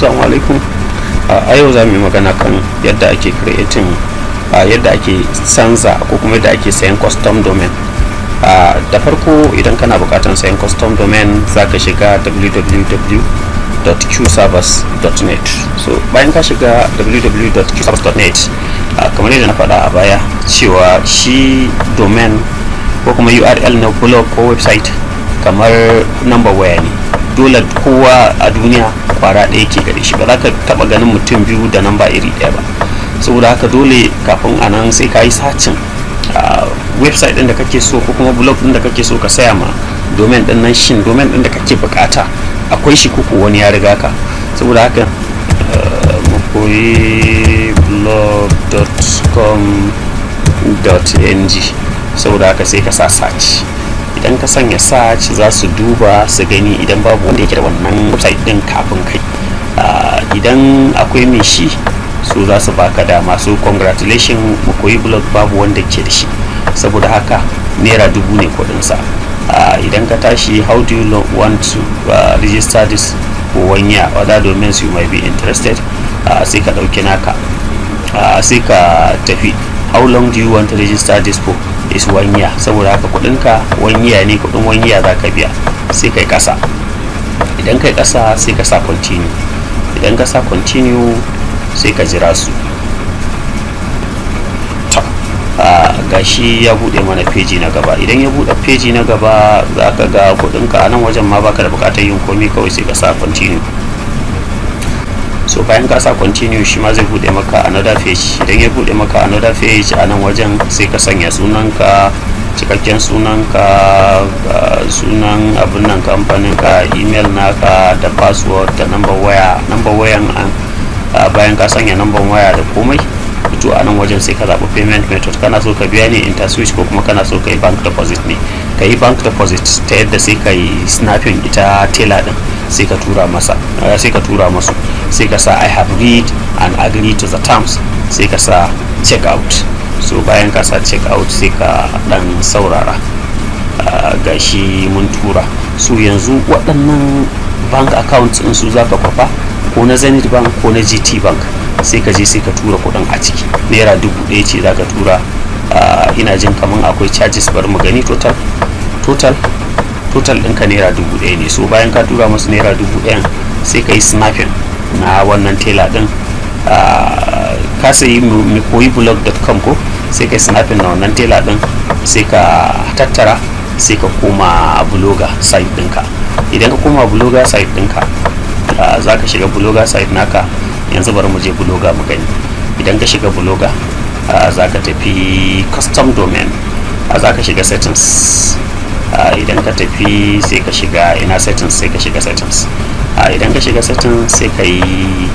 Assalamu alaikum. A yau za mu yi magana kan yadda ake creating, yadda ake canza ko kuma yadda ake sayan custom domain. Da farko, idan kana buƙatar sayan custom domain, za ka shiga www.qservers.net. So bayan ka shiga www.qservers.net, kamar yadda na faɗa a baya cewa shi domain ko kuma URL na blog ko website kamar number waya ne, dole kowa a duniya kwara ɗaya ke gare shi, ba za ka taɓa ganin mutum biyu da namba iri ɗaya ba. Saboda haka dole kafin a nan sai ka yi searching website ɗin da kake so ko kuma blog ɗin da kake so ka saya ma domain ɗin nan. Shin domain ɗin da kake bukata akwai shi koko wani ya riga ka? Saboda haka mu koyi blog.com.ng. Saboda haka sai ka sa search. Idan ka sanya search, za su duba su gani idan babu wanda yake da wannan website din kafin kai. Idan akwai mai shi, su za su baka dama. So congratulation, mu koyi blog babu wanda ke da shi. Saboda haka ₦1,000 ne kudinsa. Idan ka tashi, "How do you want to register this for one year? Other domains you might be interested?" Sai ka dauki naka, sai ka tafi "How long do you want to register this for?" Is one year. Saboda haka kudinka one year ne, kudin one year za ka biya. Sai kai kasa. Idan kai kasa, sai ka sa continue. Idan ka sa continue, sai ka jira su. To, gashi ya bude mana peji na gaba. Idan ya bude peji na gaba, za ka ga kudinka a nan wajen ma baka da bukatar yin komai, kawai sai ka sa continue. So bayan ka sa continue, shi ma zai bude maka another page. Idan ya bude maka another page, a nan wajen sai ka sanya sunanka, cikakken sunanka, sunan abin nan kamfanin ka, email naka da password da number waya. Number wayan an bayan ka sanya number waya da komai, to a nan wajen sai ka zaɓi payment method. Kana so ka biya ne Interswitch ko kuma kana so ka yi bank deposit ne? Ka yi bank deposit ta yadda sai ka yi snapping ita teller din, sai ka tura masa, sai ka tura masu. Sai ka sa "I have read and agree to the terms", sai ka sa check out. So bayan ka sa check out, sai ka dan saurara. Gashi mun tura. So yanzu waɗannan bank accounts din su zaka kwafa, ko na Zenith Bank ko na GT Bank, sai ka je sai ka tura kuɗin a ciki. ₦1,000 ce zaka tura. Ina jin kaman akwai charges, bari mu gani. Total ɗinka ₦1,000 ne. So bayan ka tura masu ₦1,000, sai ka yi snapping na wannan teller ɗin. Ka sayi koyiblog.com ko, sai ka yi snapping na wannan teller ɗin, sai ka tattara, sai ka koma blogger site ɗinka. Idan ka koma blogger site ɗinka, za ka shiga blogger site naka. Yanzu bari mu je blogger mu gani. Idan ka shiga blogger, za ka tafi custom domain, za ka shiga settings. Idan ka tafi, sai ka shiga ina settings, sai ka shiga settings. Idan ka shiga settings, sai ka yi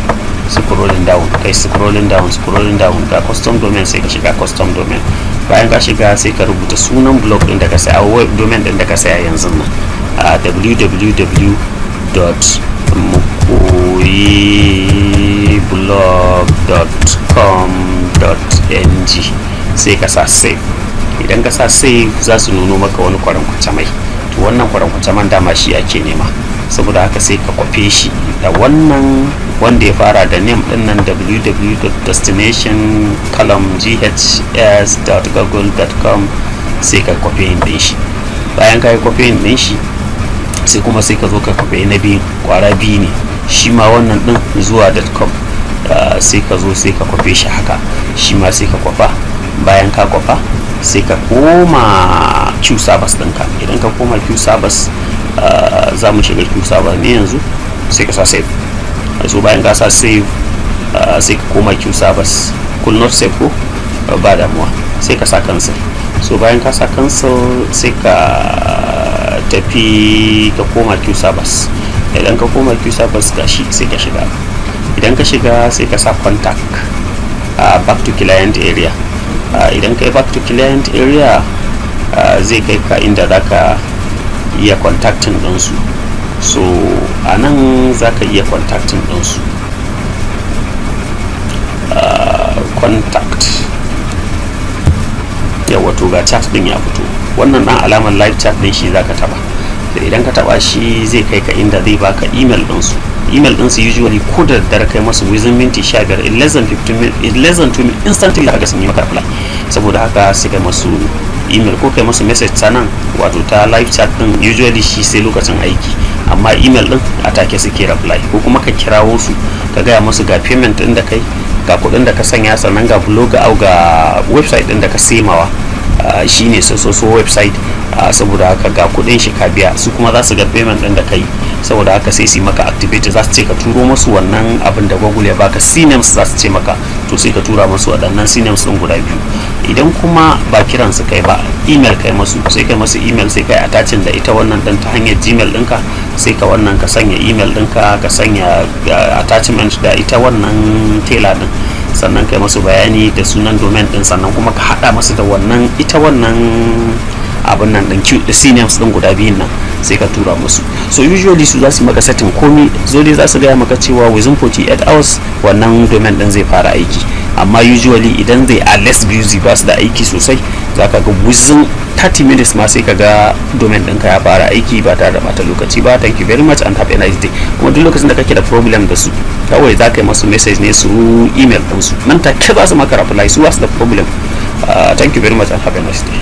scrolling down, kai scrolling down, scrolling down, ga custom domain, sai ka shiga custom domain. Bayan ka shiga, sai ka rubuta sunan blog din da ka saya, web domain din da ka saya yanzu nan, www.mukoyiblog.com.ng, sai ka sa save. Idan ka sa save, za su nuno maka wani kwarankwacamai mai. To wannan kwarankwacamai dama shi ake nema. Saboda haka sai ka kwafe shi da wannan wanda ya fara da name din nan, www.destination:ghs.google.com, sai ka kwafe din shi. Bayan ka yi kwafe din shi, sai kuma sai ka zo ka kwafe na biyu, kwara biyu ne shi ma wannan din zuwa .com, sai ka zo sai ka kwafe shi haka, shi ma sai ka kwafa. Bayan ka kwafa, sai ka koma Q service ɗinka. Idan ka koma Q service, za mu shiga Q service ne yanzu, sai ka sa save. So bayan ka sa save, sai ka koma Q service. Could not save ko, ba damuwa, sai ka sa cancel. So bayan ka sa cancel, sai ka tafi ka koma Q service. Idan ka koma Q service, gashi, sai ka shiga. Idan ka shiga, sai ka sa contact, back to client area. Idan ka yi back to client area, zai kai ka inda za ka iya contacting ɗinsu. So a nan za ka iya contacting ɗinsu, contact. Yawa, to ga chat ɗin ya fito. Wannan ɗan alamar live chat ɗin shi za ka taɓa. Idan ka taɓa shi, zai kai ka inda zai baka email ɗinsu. Email din su usually ko da daddare kai masu, within minti 15, in less than 15 minutes, in less than 2 minutes, instantly zaka sun yi maka reply. Saboda haka sai kai masu email ko kai masu message ta nan, wato ta live chat din, usually shi sai lokacin aiki, amma email din a take suke reply. Ko kuma ka kirawo su, ka gaya musu ga payment din da kai, ga kuɗin da ka sanya, sannan ga blog au ga website din da ka semawa, shine so so so website. Saboda haka ga kuɗin shi ka biya, su kuma za su ga payment din da kai. Saboda haka sai su yi maka activate. Za su ce ka turo musu wannan abin da Google ya baka, CNAMES za su ce maka. To sai ka tura musu waɗannan CNAMES din guda biyu. Idan kuma ba kiran su kai ba, email kai masu, sai kai masu email, sai kai attaching da ita wannan din ta hanyar Gmail ɗinka. Sai ka wannan, ka sanya email ɗinka, ka sanya attachment da ita wannan teller din, sannan kai masu bayani da sunan domain din, sannan kuma ka hada masu da wannan ita wannan abin nan din, CNAMES din guda biyun nan, sai ka tura musu. So usually su za su maka setting komi zo dai, za su gaya maka cewa within 48 hours wannan domain din zai fara aiki. Amma usually idan they are less busy, ba su da aiki sosai, za ka ga within 30 minutes ma sai ka ga domain ɗinka ya fara aiki ba tare da bata lokaci ba. Thank you very much and have a nice day. Kuma duk lokacin da kake da problem da su, kawai za ka yi masu message ne su email ɗinsu, nan take za su maka reply. Su wasu da problem. Thank you very much and have a nice day.